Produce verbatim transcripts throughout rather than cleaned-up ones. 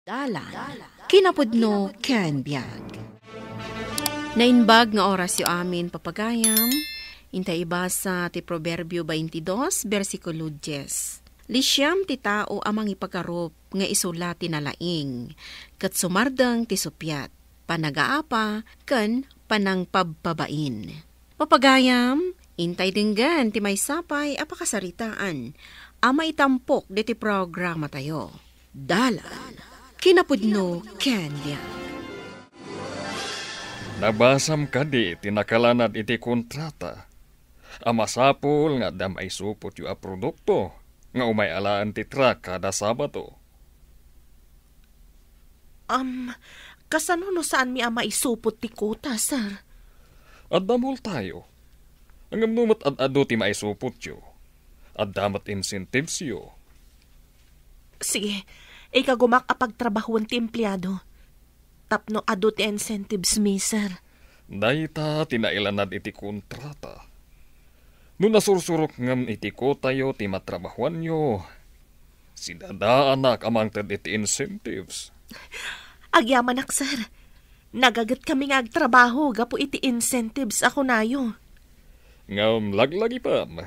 Dalan, kinapudno ken biag. Naimbag nga orasyo amin, papagayam. Intay ibasa ti Proverbio twenty-two, bersikulo dies. Lisiam ti tao a mangipagarup nga isu la ti nalaing, ket sumardeng ti suppiat, panagaapa, ken panangpabpabain. Papagayam, intay denggen ti maysa pay a pakasaritaan a maitampok ditoy programatayo. Dalan, kinapudno ken biag. Nabasam kadi ti nakalanad iti kontrata a masapul nga adda maisupotyo a produkto nga umay alaen ti truck kada Sabado? Am, kasano no saanmi a maisupot ti kuota, sir? Adda multayo. Ngem no met ad-adu ti maisupotyo, adda met incentivesyo. Sige, ikagumak a pagtrabahoen ti empleado. Tapno adu ti incentives mi, sir. Dayta ti nailanad iti kontrata. No nasursurok ngem iti kuotayo ti matrabahoanyo, sidadaanak a mangted iti incentives. Agyamanak, sir. Nagaget kami nga agtrabaho gapu iti incentives a kunayo. Ngem laglagipem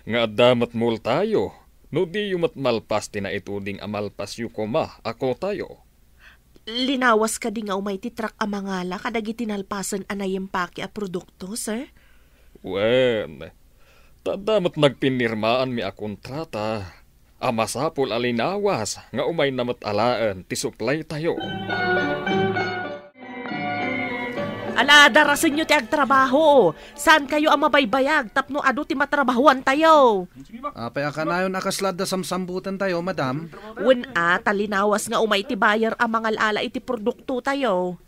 nga adda met multayo no diyo met malpas ti naituding a malpasyo koma a kuotayo. Linawas kadi nga umay ti truck a mangala kadagiti nalpasen a naimpake a produkto, sir? Wen, ta adda met nagpinirmaanmi a kontrata a masapul a linawas nga umayna met alaen ti supplytayo. Ala, darasenyo ti agtrabaho. Saankayo a mabaybayag tapno adu ti matrabahoantayo. Apay a kanayon a kasla adda samsambutentayo, madam? Wen a, ta linawas nga umay ti buyer a mangal-ala iti produktotayo.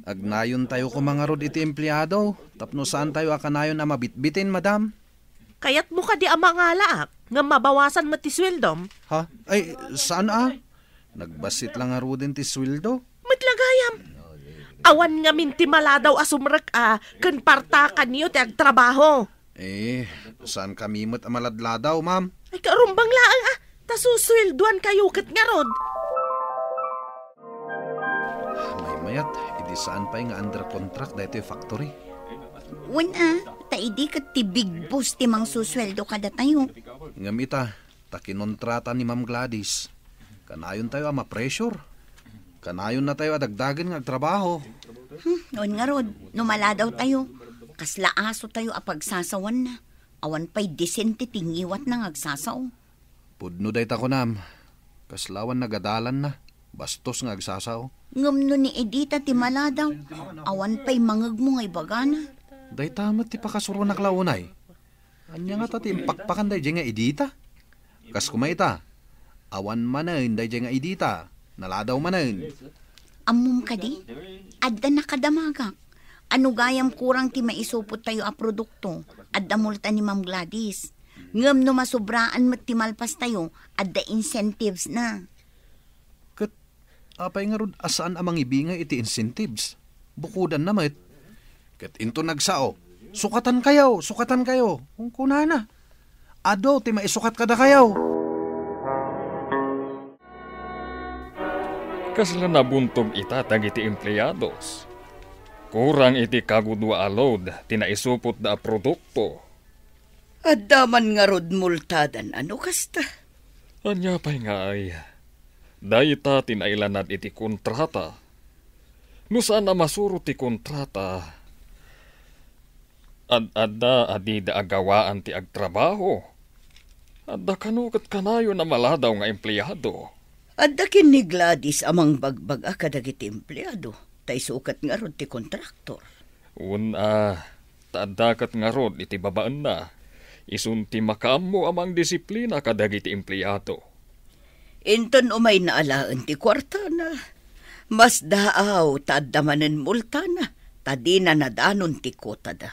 Agnayontayo koma ngarud iti empleado tapno saantayo a kanayon a mabitbitin, madam. Kayatmo kadi a mangalaak ngem mabawasan met ti sueldom? Ha? Ay, saan a? Nagbassit la ngaruden ti sueldo. Met la gayam. Awan ngamin ti maladaw a sumrek a ken partakanyo ti agtrabaho. Eh, saan kami met a maladladaw, ma'am? Ay, karumbang laeng a, ta susueldoankayo ket ngarud. Maymayat, idi saan pay nga under contract daytoy factory. Wen a, ta idi ket ti big boss ti mangsusueldo kadatayo. Ngem ita, ta kinontrata ni Ma'am Gladys. Kanayontayo a ma-pressure. Kanayonnatayo a dagdagen nga agtrabaho. Hmm, wen ngarud, no maladawtayo, kasla asotayo a pagsasawanna. Awan pay disente ti ngiwatna nga agsasao. Pudno dayta kunam, kasla awan nagadalanna, bastos nga agsasao. Ngem no ni Edita ti maladaw, awan pay mangegmo nga ibagana. Dayta met ti pakasuronak la unay. Ania ngata ti impakpakan daydiay nga Edita? Kas koma ita, awan manen daydiay nga Edita, naladaw manen. Ammom kadi? Adda nakadamagak. Ano gayam kurang ti maisupottayo a produkto? Adda multa ni Ma'am Gladys. Ngem no masubraan met ti malpastayo, adda incentives na. Ket apay ngarud a saan a mangibingay iti incentives? Bukodanna met. Ket inton nagsao, "Sukatankayo, sukatankayo," kunkunana. Adu ti maisukat kadakayo. Kasla nabuntog ita dagiti empleados. Kurang iti kagudua a load ti naisupotda a produkto. Adda man ngarud multadan a no kasta. Ania pay ngay? Dayta ti nailanad iti kontrata. No saan a masuro ti kontrata, ad-adda a dida agawaan ti agtrabaho. Adda kano ket kanayon a maladaw nga empleado. Adda ken ni Gladys a mangbagbaga kadagiti empleado, ta isu ket ngarud ti kontraktor. Wen a, ta adda ket ngarud iti babaenna, isun ti makaammo a mangdisiplina kadagiti empleado. Inton umayna alaen ti kuartana, masdaaw ta adda manen multana, ta dina nadanon ti kuotada.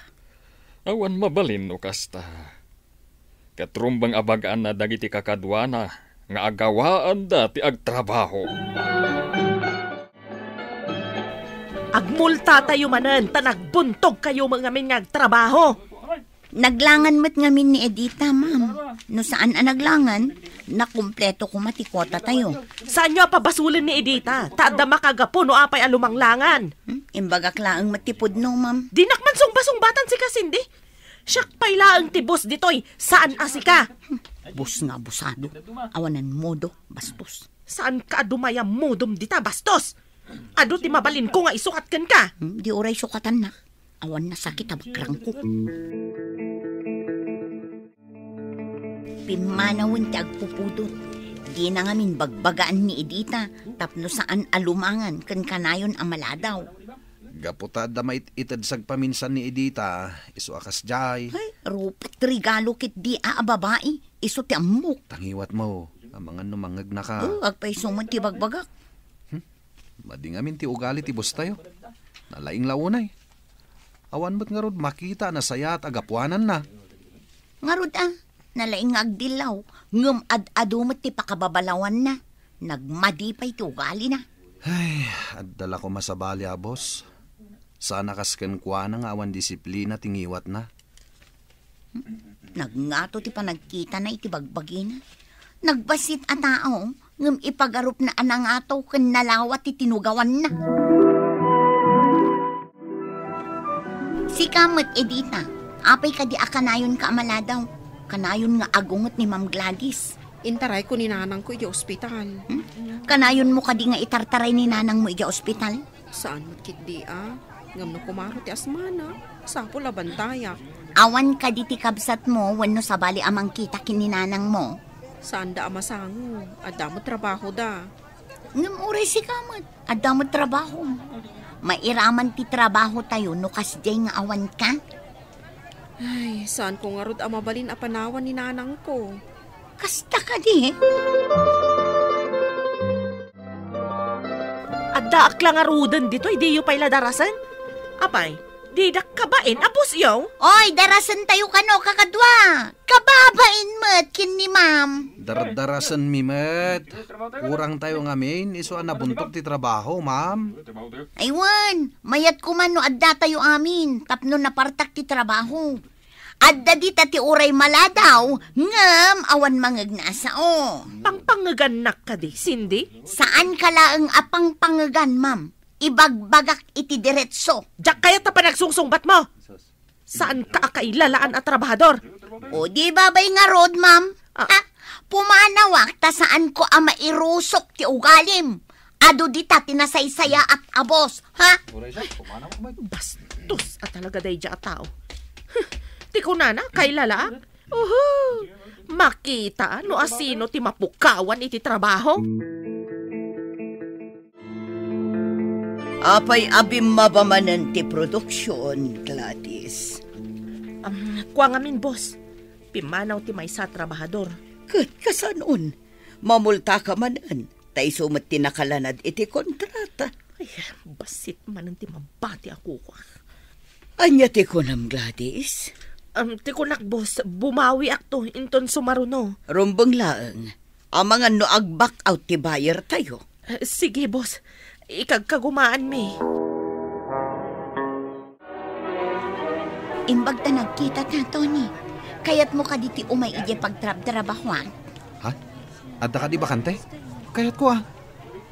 Awan mabalin no kasta. Ket rumbeng a bagaanna dagiti kakaduana nga agawaanda ti agtrabaho. Agmultatayo manen ta nagbuntogkayo ngamin nga agtrabaho. Naglangan met ngamin ni Edita, ma'am. No saan a naglangan, nakumpleto koma ti kuota tayo. Saanyo a pabasolen ni Edita, ta adda makagapu no apay a lumanglangan. Hmm? Imbagak laeng met ti pudno, ma'am. Dinak man sungbasungbatan sika, Cindy. Siak pay laeng ti boss ditoy, saan a sika. Boss nga abusado. Awanan modo, bastos. Saanka a dumaya modom dita, bastos? Adu ti mabalinko nga isukat kenka. Hmm, di uray sukatannak. Awan nasakit a bakrangko. Pimmanawen ti agpupudot. Dina ngamin bagbagaan ni Edita tapno saan a lumangan ken kanayon a maladaw. Gapu ta adda mait-ited sagpaminsan ni Edita, isu a kasdiay. Ay, rupet regalo ketdi a babai, isu ti ammok. Tangiwatmo, amangan no mangegnaka. Oh, agpayso met ti bagbagak. Hmm? Madi ngamin ti ugali ti boss tayo. Nalaing la unay. Awan met ngarud makita a nasayaat a gapuananna. Ngarud a, nalaing nga agdillaw, ngem ad-adu met ti pakababalawanna. Nagmadi pay ti ugalina. Ay, adda la koma sabali a boss. Saan a kas kenkuana nga awan disiplina ti ngiwatna. Nagngato ti panagkitana iti bagbagina. Nagbassit a tao, ngem ipagarupna a nangato ken nalawa ti tinugawanna. Sika met, Edita, apay kadi a kanayonka a maladaw? Kanayon nga agunget ni Ma'am Gladys. Intarayko ni nanangko idiay ospital. Hmm? Kanayonmo kadi nga itartaray ni nanangmo idiay ospital? Saan met ketdi a, ngem no kumaro ti asmana, sapul a bantayak. Awan kadi ti kabsatmo wenno sabali a mangkita ken ni nanangmo? Saanda a masango, adda met trabahoda. Ngem uray sika met, adda met trabahom. Mairaman ti trabaho tayo no kasdiay nga awanka. Ay, saanko ngarud a mabalin a panawan ni nanangko. Kasta kadi? Addaak la ngaruden ditoy, diyo pay la darasen? Apay, didak kabain a boss-yo? Oy, darasen tayo kano, kakadua. Kababain met ken ni ma'am. Dardarasenmi met. Kurang tayo ngamin, isu a nabuntok ti trabaho, ma'am. Ay wen, mayat koma no adda tayo amin, tapno napartak ti trabaho. Adda dita ti uray maladaw, ngem awan mangegna a sao. Pangpangegannak kadi, Cindy? Saanka laeng a pangpangegan, ma'am. Ibagbagak iti diretso. Diak kayat ta panagsungsungbatmo. Saanka a kailalaan a trabahador. O di babay ngarud, ma'am. Ah. Ha? Pumanawak ta saanko a mairusok ti ugalim. Adu dita ti nasaysayaat a boss, ha? Bastos a talaga daydiay a tao. Huh, ti kunana, kailalaak? Uhu! Makita no asino ti mapukawan iti trabaho. Apay a bimmaba manen ti produksion, Gladys? Am, kua ngamin, boss. Pimmanaw ti maysa a trabahador. Ket kasanon, mamultaka manen, ta isu met ti nakalanad iti kontrata. Ay, bassit manen ti mabati a kukuak. Ania ti kunam, Gladys? Am, ti kunak, boss, bumawiakto inton sumaruno. Rumbeng laeng. Amangan no ag-back out ti buyer tayo. Eh, sige, boss. Ikagkagumaanmi. Imbag ta nagkita ta, Tony. Kayatmo kadi ti umay idiay pagtrabtrabahoan? Ha? Adda kadi bakante? Kayatko a.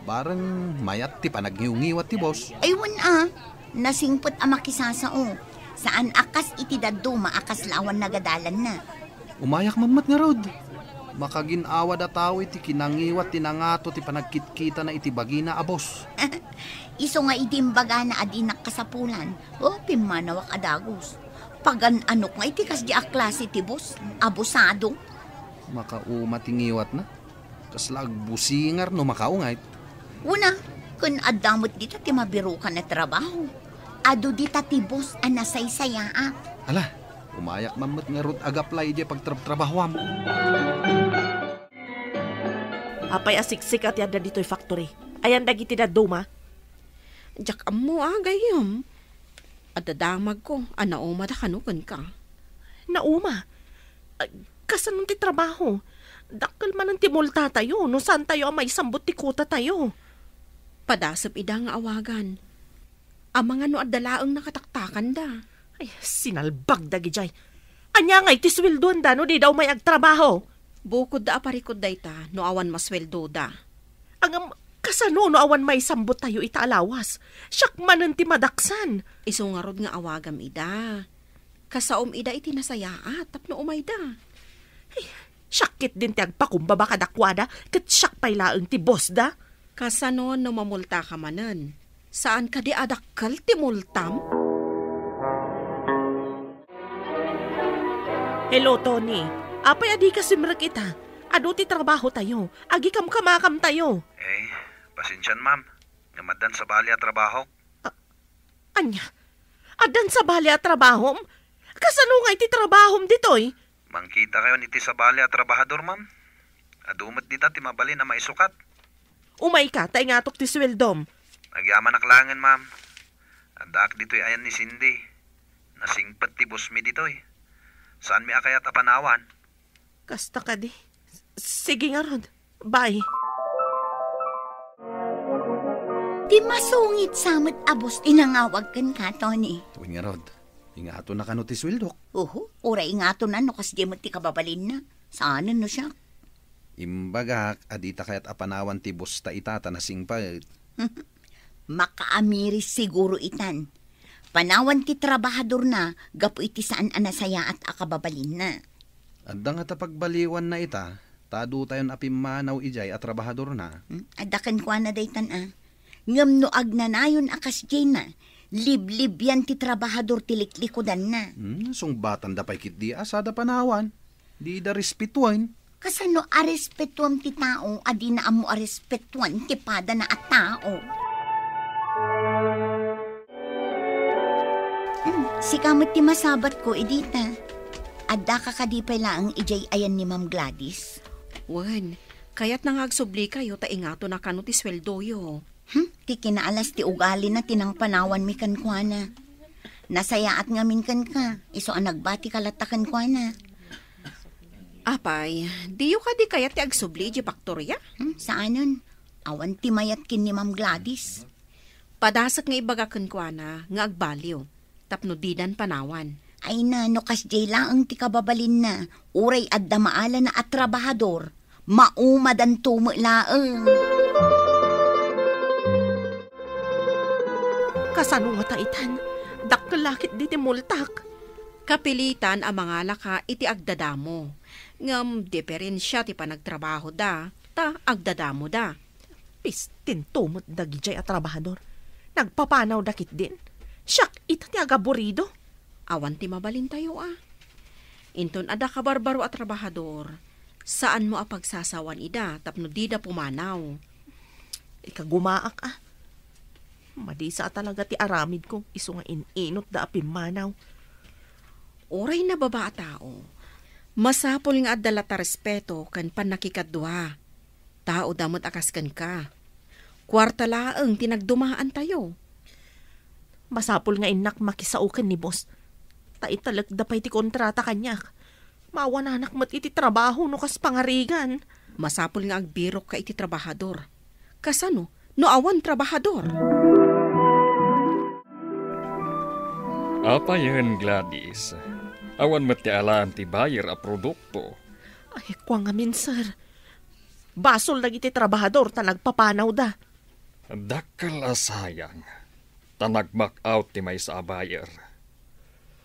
Bareng mayat ti panagniwngiwat ti boss. Ay, wen a. Nasingpet a makisasao. Saan a kas iti dadduma a kasla awan nagadalanna. Umayak man met ngarud. Makagin-awad a tao iti kinangiwat ti nangato ti panagkitkitana iti bagina a boss. Isu nga idi imbagana a dinak kasapulan, o, pimmanawak a dagus. Pagan-anok nga iti kasdi a klase ti boss, abusado. Makauma ti ngiwatna. Kasla agbusingar no makaungayt. Wen a, ken adda met dita ti mabirukan a trabaho. Adu dita ti boss a nasaysayaat. Ala, umayak man met ngarud ag-apply idiay pagtrabtrabahoam. Apay a siksika ti adda ditoy factory? Ayan dagiti dadduma? Diak ammo a, gayyem. Adda damagko a naumada kano kenka. Nauma? Ay, kasano ti trabaho? Dakkel manen ti multatayo no saantayo a maisambut ti kuotatayo. Padasep ida nga awagan. Amangan no adda laeng nakataktakanda. Ay, sinalbag dagidiay. Ania ngay ti sueldoanda no dida umay agtrabaho? Bukodda a parikut dayta no awan masueldoda. Ngem, kasano no awan maisambot tayo ita a lawas? Siak manen ti madaksan. Isu ngarud nga awagam ida. Kasaom ida iti nasayaat tapno umayda. Ay, siak ketdin ti agpakumbaba kadakuada, ket siak pay laeng ti bossda. Kasano no mamultaka manen? Saan kadi a dakkel ti multam? Hello, Tony. Apay a dika simrek ita? Adu ti trabaho tayo. Agikamkamakam tayo. Eh, pasensian, ma'am. Ngem addan sabali a trabahok. Ania? Addan sabali a trabahom? Kasano nga iti trabahom ditoy? Mangkitakayon iti sabali a trabahador, ma'am. Adu met dita ti mabalin a maisukat. Umayka, ta ingatok ti sueldom. Agyamanak laengen, ma'am. Addaak ditoy ayan ni Cindy. Nasingpet ti bossmi ditoy. Saanmi a kayat a panawan. Kasta kadi. Sige ngarud. Bye. Ti masungit sa met a boss ti nangawag kenka, Tony. Wen ngarud, ingato na kano ti sueldok? Uhu, uray ingato na no kasdiay met ti kababalinna. Saanen no siak? Imbagak a dita kayat a panawan ti boss ta ita ta nasingpet. Makaamiris siguro itan. Panawan ti trabahadorna gapu iti saan a nasayaat a kababalinna. Adda ngata pagbaliwanna ita, ta adutayon a pimmanaw idiay a trabahadorna. Hmm, adda kenkuana daytan a. Ngem no agnanayon a kasdiayna, liblibian ti trabahador ti liklikudanna. Hmm, sungbatanda pay ketdi a sada panawan. Dida respetuen. Kasano a respetuem ti tao a dina ammo a respetuan ti padana a tao? Hmm, sika met ti masabatko, Edita. Addaka kadi pay laeng idiay ayan ni Ma'am Gladys? Wen, kayatna nga agsublikayo ta ingato na kano ti sueldoyo. Hmm, ti kinaalas ti ugalina ti nangpanawanmi kenkuana. Nasayaat ngamin kenka, isu a nagbatika latta kenkuana. Apay, diyo kadi kayat ti agsubli idiay faktoria? Hmm, saanen. Awan ti mayat ken ni Ma'am Gladys. Padasek nga ibaga kenkuana nga agbaliw tapno didan panawan. Ay na, no kasdiay laeng ti kababalinna, uray adda maalana a trabahador, maumadanto met laeng. Kasano ngata itan? Dakkel la ketdi ti multak. Kapilitan a mangalaka iti agdadamo. Ngem diferensia ti panagtrabahoda, ta agdadamoda. Pistinto met dagidiay a trabahador. Nagpapanawda ketdin. Siak ita ti agaburido. Awan ti mabalintayo a. Inton adda kabarbaro a trabahador, saanmo a pagsasawan ida tapno dida pumanaw. Ikagumaak a. Madisa a talaga ti aramidko, isu nga in-inotda a pimmanaw. Uray nababa a tao, masapul nga adda latta respeto ken pannakikadua. Taoda met a kas kenka. Kuarta laeng ti nagdumaantayo. Masapul nga innak makisao ken ni boss. Ta italekda pay ti kontrata kaniak. Mawananak met iti trabaho no kas pangarigan. Masapul nga agbirokka iti trabahador. Kasano no awan trabahador? Apayen, Gladys. Awan met ti alaan ti buyer a produkto. Ay, kua ngamin, sir. Basol dagiti trabahador ta nagpapanawda. Dakkel a sayang, ta nag-back out ti maysa a buyer.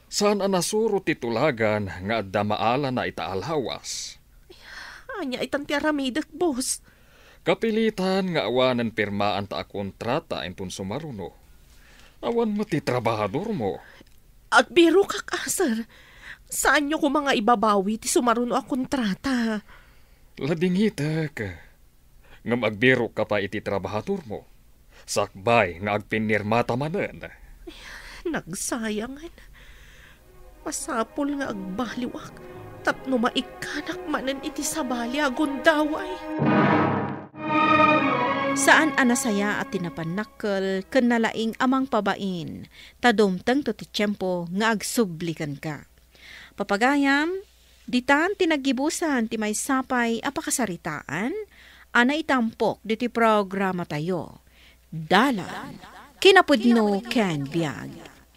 Saan a nasuro ti tulagan nga adda maalana ita a lawas. Ania itan ti aramidek, boss? Kapilitan nga awanen pirmaanta a kontrata inton sumaruno. Awan met ti trabahadormo. Agbirokak a, sir. Saanyo koma nga ibabawi ti sumaruno a kontrata? Ladingitek. Ngem agbirokka pay iti trabahadormo. Sakbay nga agpinnirmata manen. Nagsayangen. Masapul nga agbaliwak tapno maikkanak manen iti sabali a gundaway. Saan a nasayaat ti napannakkel ken nalaing a mangpabain, ta dumtengto ti tiempo nga agsubli kenka. Papagayam, ditan ti naggibusan ti maysa pay a pakasaritaan a naitampok ditoy programatayo, Dalan, Kinapudno ken Biag.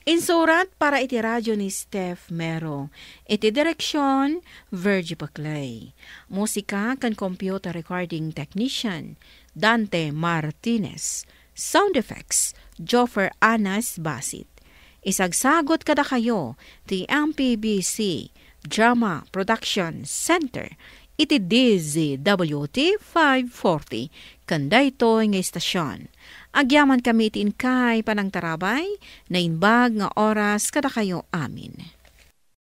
Insurat para iti radyo ni Steph Mero. Iti direksyon, Virgie Paclay. Musika ken computer recording technician, Dante Martinez. Sound effects, Joffer Anas Basit. Isagsagot kadakayo ti M P B C Drama Production Center iti D Z W T five forty ken daytoy nga istasyon. Agyaman kami iti inkay panangtarabay, naimbag nga oras kadakayo amin.